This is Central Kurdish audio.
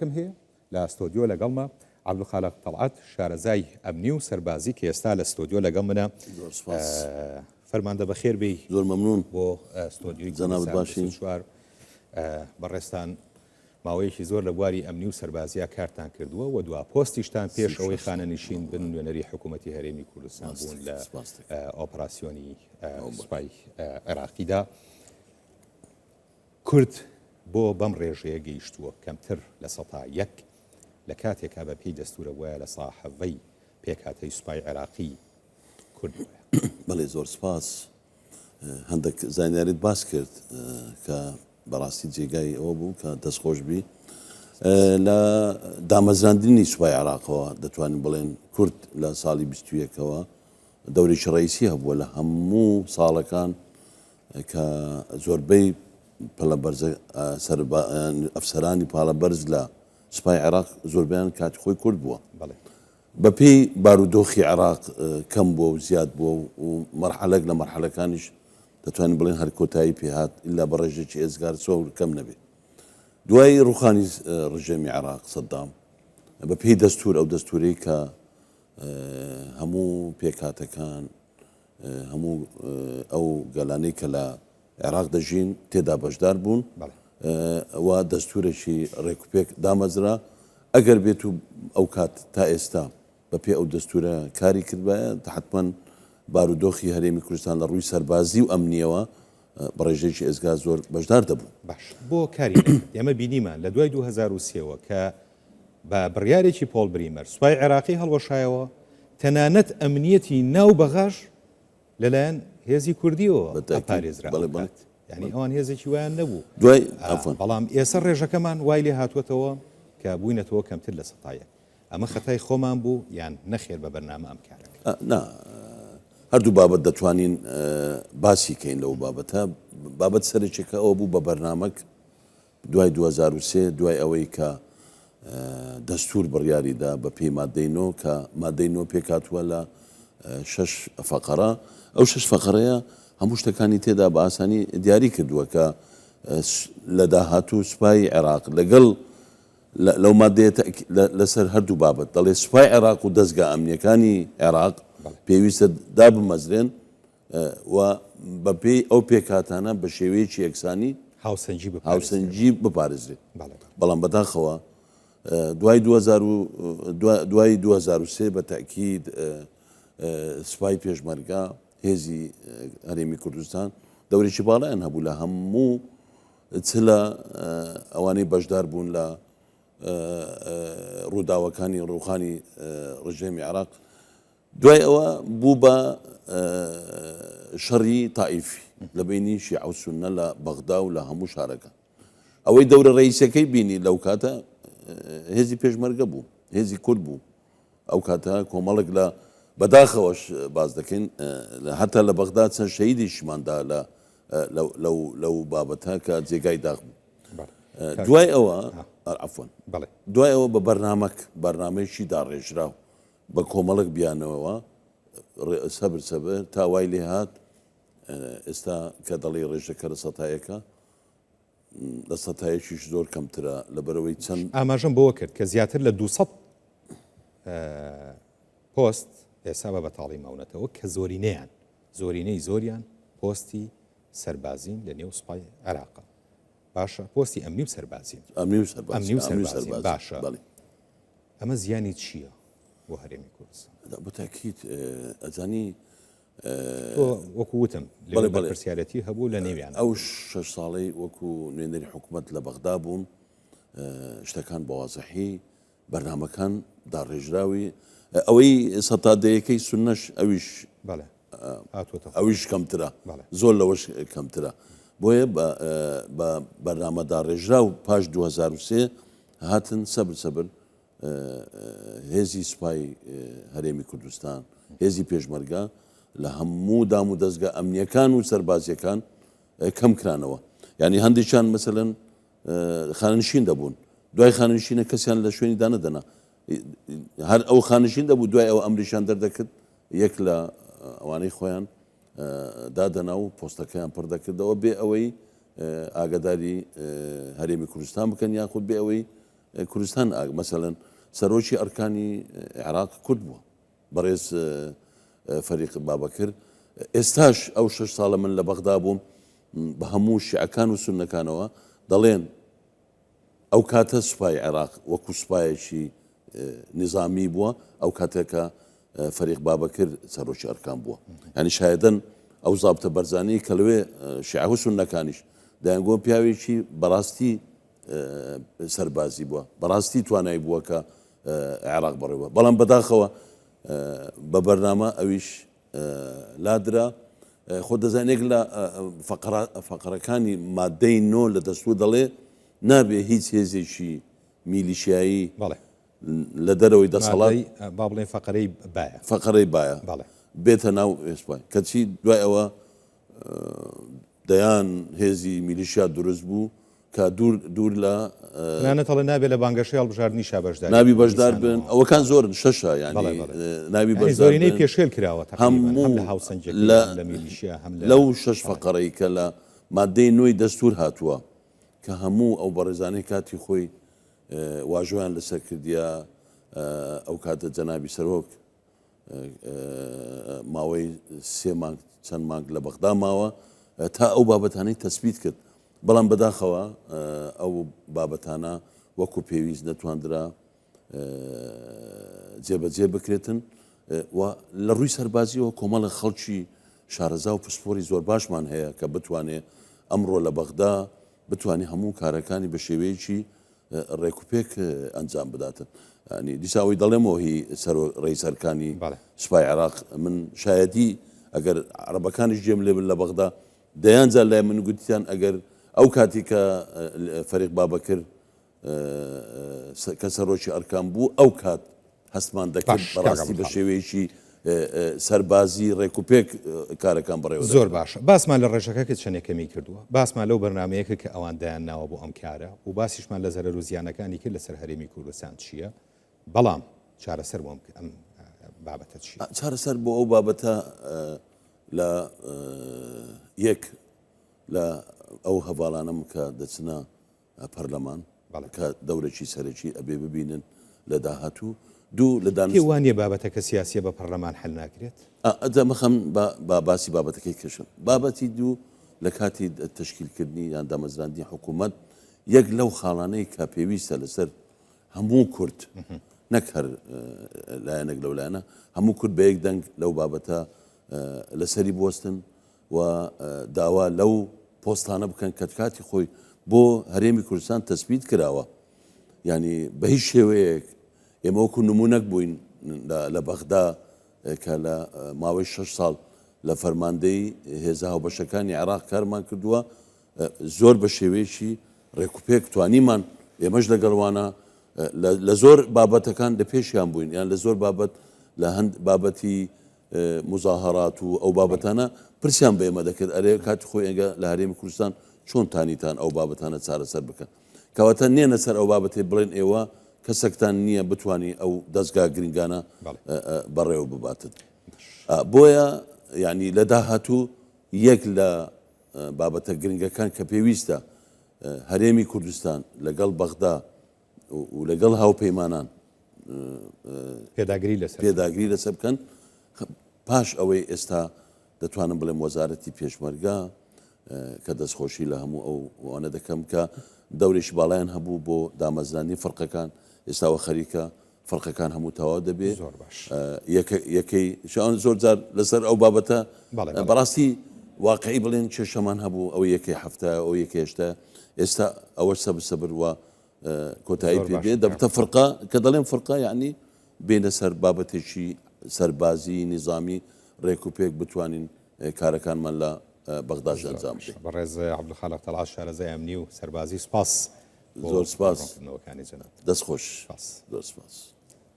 کم هەیە لە ستۆدیۆ لەگەڵمە عەبدولخالق تەڵعەت شارەزای ئەمنی و سەربازی کە ئێستا لە ستۆدیۆ لەگەڵ منە. زۆر سپاس. فەرماندە بەخێر بێی. زۆر مەمنون. بۆ ستۆدیۆی جەنابت باشی. 24 بەڕێزتان ماوەیەکی زۆر لە بواری ئەمنی و سەربازیا کارتان کردووە و دوا پۆستیشتان پێش ئەوەی خانەنشین بن نوێنەری حکوومەتی هەرێمی کوردستان بوون لە ئۆپراسیۆنی سوپای عێراقیدا. کورد بۆ بەم ڕێژەیە گەیشتووە کەمتر لە سەتا یەک، لە کاتێکا بە پێی دەستوور ئەبوایە لە سا حەڤەی پێکهاتەی سوپای عێراقی کورد بوایە. بەڵێ زۆر سپاس. هەندێک زانیاریت باس کرد کە بەڕاستی جێگای ئەوە بوو کە دەستخۆش بی. لە دامەزراندنی سوپای عێراقەوە دەتوانین بڵێن کورد لە ساڵی 21ەوە دەورێکی ڕئیسی هەبووە لە هەموو ساڵەکان کە زۆربەی پلە بەرزە ئەفسەرانی پاڵە بەرز لە سوپای عێراق زۆربیان کاتی خۆی کورد بووە. بەپێی بارودۆخی عێراق کەم بووە و زیاد بووە و مەرحەلەک لە مەرحەلەکانیش دەتوانین بڵێن هەر کۆتایی پێهات ئیلا بە ڕێژەیەکی ئێجگار زۆر کەم نەبێت. دوای ڕوخانی ڕژێمی عێراق سەدام بەپێی دەستور ئەو دەستورەی کە هەموو پێکهاتەکان هەموو ئەو گەلانەی کە لە عێراق دەژین تێدا بەشدار بوون و دەستورێکی ڕێکوپێک دامەزرا ئەگەر بێت و ئەو کات تا ئێستا بە پێ ئەو دەستورە کاری کردبایە حتمما بارودۆخی هەرێمی کوردستان لە ڕووی سەربازی و ئەمنیەوە بە ڕێژەیەکی ئێزگار زۆر بەشدار دەبوو. باش بۆ کاری نەکرد؟ ئێمە بینیمان لە دوای 2003ەوە کە بە بڕیارێکی پۆڵ بریمەر سوپای عێراقی هەڵوەشایەوە، تەنانەت ئەمنیەتی ناو بەغاش لەلایەن هێزی کوردیەوە ئەپارێزرا ئەو کات. یانی ئەوان هێزێکی وایان نەبوو. دوای عەفوەن. بەڵام ئێسە ڕێژەکەمان وای لێ هاتووەتەوە کە بووینەتەوە کەمتر لە سەتا یەک. ئەمە خەتای خۆمان بوو یان نەخێر بە بەرنامە ئەم کارە کرا؟ نا هەردوو بابەت دەتوانین باسی کەین لەو بابەتە. بابەت سەرەکیەکە ئەوە بوو بە بەرنامەک دوای 2003 دوای ئەوەی کە دەستوور بڕیاری دا بە پێی مادەی نۆ کە مادەی نۆ پێکهاتووە لە شەش فەقەرە ئەو شەش فەقەرەیە هەموو شتەکانی تێدا بە ئاسانی دیاری کردووە کە لە داهاتوو سوپای عێراق لەگەڵ لەو مادەیە لەسەر هەردوو بابەت دەڵێ سوپای عێراق و دەستگا ئەمنیەکانی عێراق پێویستە دابمەزرێن و بەپێی ئەو پێکهاتانە بە شێوەیەکی یەکسانی هاوسەنگی بپارێزرێت. هاوسەنگی بپارێزرێت. بەڵام بەداخەوە دوای دوای 2003 بە تەئکید سوپای پێشمەرگە هێزی هەرێمی کوردستان دەورێکی باڵایان هەبوو لە هەموو چ لە ئەوانەی بەشدار بوون لە ڕووداوەکانی ڕووخانی ڕژێمی عێراق دوای ئەوە بوو بە شەڕی تائیفی لە بەینی شیعە و سوننە لە بەغدا و لە هەموو شارەکان. ئەوەی دەورە ڕەئیسەکەی بینی لەو کاتە هێزی پێشمەرگە بوو، هێزی کورد بوو. ئەو کاتە کۆمەڵێک لە بەداخەوەش باس دەکەین هەتا لە بەغدا چەند شەهیدیشمان دا لە لەو بابەتە کە جێگای داخ بوو. دوای ئەوە عەفوەن دوای ئەوە بە بەرنامەک بەرنامەیەکی داڕێژراو بە کۆمەڵک بیانەوە سەبر سەبر تا وای لێ هات ئێستا کە دەڵێی ڕێژەکە لە سەتایەکە لە سەتایەکیش زۆر کەمترە لەبەرەوەی چەند ئاماژەم بەوە کرد کە زیاتر لە 200 پۆست ئێستا بە بەتاڵی ماونەتەوە کە زۆرینەیان زۆرینەی زۆریان پۆستی سەربازین لە نێو سوپای عێراقە باشە پۆستی ئەمنی و سەربازین ئەمنی و سەربازی باشە ئەمە زیانی چییە بۆ هەرێمی کوردستان؟ بە تاکید ئەزانی تۆ وەکو وتم بەڵێ بەرپرسیارەتی هەبوو لە نێویان ئەو شەش ساڵەی وەکو نوێنەری حکوومەت لە بەغدا بووم شتەکان بە وازحی بەرنامەکان داڕێژراوی ئەوەی سەتا دەیەکەی سونەش ئەویش ئەویش کەمترە زۆر لەوەش کەمترە بۆیە بە بەرنامە داڕێژراو پاش 2023 هاتن سەبر سەبر هێزی سوپای هەرێمی کوردستان، هێزی پێشمەرگە لە هەموو دام و دەزگا ئەمنیەکان و سەربازیەکان کەم کرانەوە. یعنی هەندێکیان مەسەلەن خانەنشین دەبوون، دوای خانەنشینە کەسیان لە شوێنی دانەدەنا، هەر ئەو خانەنشین دەبوو دوای ئەوە ئەمریشان دەردەکرد یەک لە ئەوانەی خۆیان دادەنا و پۆستەکەیان پڕ دەکردەوە بێ ئەوەی ئاگاداری هەرێمی کوردستان بکەن یاخود بێ ئەوەی. کوردستان مەسەلەن سەرۆکی ئەرکانی عێراق کورد بووە بەڕێز فەریق بابەکر ئێستاش ئەو شەش ساڵە من لە بەغدا بووم بە هەموو شیعەکان و سوننەکانەوە دەڵێن ئەو کاتە سوپای عێراق وەکو سوپایەکی نیزامی بووە ئەو کاتێکە فەریق بابەکر سەرۆکی ئەرکان بووە ینی شایدن ئەو زابتە بەرزانی کە لەوێ شیعە و سوننەکانیش دەیانگۆ پیاوێکی بەڕاستی سەربازی بووە بەڕاستی توانای بووە کە عێراق بەڕێوە بەڵام بەداخەوە بە بەرنامە ئەویش لادرا خۆ دەزانێک لە فەقەرەکانی مادەی نۆ لە دەستور دەڵێ نابێ هیچ هێزێکی میلیشیایی لە دەرەوەی دەسەڵات با بڵێن فەقەرەی بایە فەقەرەی بایە بێتە ناو ئێسپای کەچی دوای ئەوە دەیان هێزی میلیشیا دروست بوو کە دوور دوور لە تەنانەت ئەڵێ نابێ لە بانگەشەی هەڵبژاردنیشا بەشداری نابی بەشدار بن ئەوەکان زۆرن شەشە یانی نابی بەشدار زۆرینەی پێشێل کراوە تەقریبەن هەم لە هاوسەنگیەکەی هەم لە میلیشیا هەم لە لەو شەش فەقەرەی کە لە مادەی نۆی دەستور هاتووە کە هەموو ئەو بەڕێزانەی کاتی خۆی واژۆیان لەسەر کردیە ئەو کاتە جەنابی سەرۆک ماوەی سێ مانگ چەند مانگ لە بەغدا ماوە تا ئەو بابەتانەی تەسبیت کرد بەڵام بەداخەوە ئەو بابەتانە وەکو پێویست نەتواندرا جێبەجێ بکرێتن و لە ڕووی سەربازیەوە کۆمەڵە خەڵکی شارەزا و پسپۆری زۆر باشمان هەیە کە بتوانێ ئەمڕۆ لە بەغدا بتوانێت هەموو کارەکانی بە شێوەیەکی ڕێکوپێک ئەنجام بداتن. یانی دیسان ئەوەی دەڵێمەوە هی سەرۆک ڕەئیس ئەرکانی سوپای عێراق من شایەتی ئەگەر عەرەبەکانیش گوێم لێ بن لە بەغدا دەیان جار لای من گوتیان ئەگەر ئەو کاتی کە فەریق بابەکر کە سەرۆکی ئەرکان بوو ئەو کات هەستمان دەکرد بەڕاستی بە شێوەیەکی سەربازی ڕێکوپێک کارەکان بەڕێوە دەبرد. زۆر باشە باسمان لە ڕێژەکە کرد چەندێک کەمی کردووە، باسمان لەو بەرنامەیە کرد کە ئەوان دایان ناوە بۆ ئەم کارە و باسیشمان لە زەرەر و زیانەکانی کرد لەسەر هەرێمی کوردستان چییە، بەڵام چارەسەر بۆ ئەم بابەتە چییە؟ چارەسەر بۆ ئەو بابەتە لە یەک لە ئەو هەڤاڵانەم کە دەچنە پەرلەمان کە دەورێکی سەرەکی ئەبێ ببینن لە داهاتوو دوو لە دانیشت. پێ وانیە بابەتەکە سیاسیە بە پەرلەمان حل ناکرێت؟ ئەجا مەخەم با باسی بابەتەکەی کەشم. بابەتی دوو لە کاتی تەشکیلکردنی یان دامەزراندنی حکوومەت یەک لەو خاڵانەی کە پێویستە لەسەر هەموو کورد نەک هەر لایەنێک لەو لایەنە هەموو کورد بە یەک دەنگ لەو بابەتە لەسەری بوەستن و داوا لەو پۆستانە بکەن کە کاتی خۆی بۆ هەرێمی کوردستان تەسبیت کراوە یعنی بە هیچ شێوەیەک ئێمە وەکو نمونەک بووین لە بەغدا کە لە ماوەی شش ساڵ لە فەرماندەی هێزە هاوبەشەکانی عێراق کارمان کردووە زۆر بە شێوەیەکی ڕێکوپێک توانیمان ئێمەش لەگەڵوانە لە زۆر بابەتەکان لە پێشیان بووین یان لە زۆر بابەت لە هەند بابەتی موزاهەرات و ئەو بابەتانە پرسیان بە ئێمە دەکرد ئەرێ کاتی خۆی ئێگە لە هەرێمی کوردستان چۆن تانیتان ئەو بابەتانە چارەسەر بکەن کەواتە نێنە سەر ئەو بابەتەی بڵێن ئێوە کەسەکتان نییە بتانی ئەو دەستگا گرنگانە بەڕێوە بباتن بۆیە یعنی لە داهاتوو یەک لە بابەتە گرنگەکان کە پێویستە هەرێمی کوردستان لەگەڵ بەغدا و لەگەڵ هاوپەیمانان پێداگری لەسەر پێداگری لەسەر بکەن پاش ئەوەی ئێستا دەتوانم بڵێم وەزارەتی پێشمەرگە کە دەستخۆشی لە هەموو ئەو وانە دەکەم کە دەورێکی باڵیان هەبوو بۆ دامەزرانی فرقەکان ئێستاوە خەریکە فرقەکان هەموو تەواو دەبێ زۆر باش یەکەی شان زۆر جار لەسەر ئەو بابەتە بەڕاستی واقعی بڵێن کێشەمان هەبوو ئەو یەکەی هەفتە ئەو یەکێشتا ئێستا ئەوە سەبر سەبر وە کۆتایی پێ بێ دەبتە فرقە کە دەڵێم فرقە یعنی بێنە سەر بابەتێکی سەربازی نیزامی ڕێک و پێک بتوانین کارەکانمان لە بەغداش ئەنجام بدەین. بەڕێز عەبدولخالق تەڵعەت شارەزای ئەمنی و سەربازی سوپاس زۆر سپاس دەست خۆش زۆر سپاس.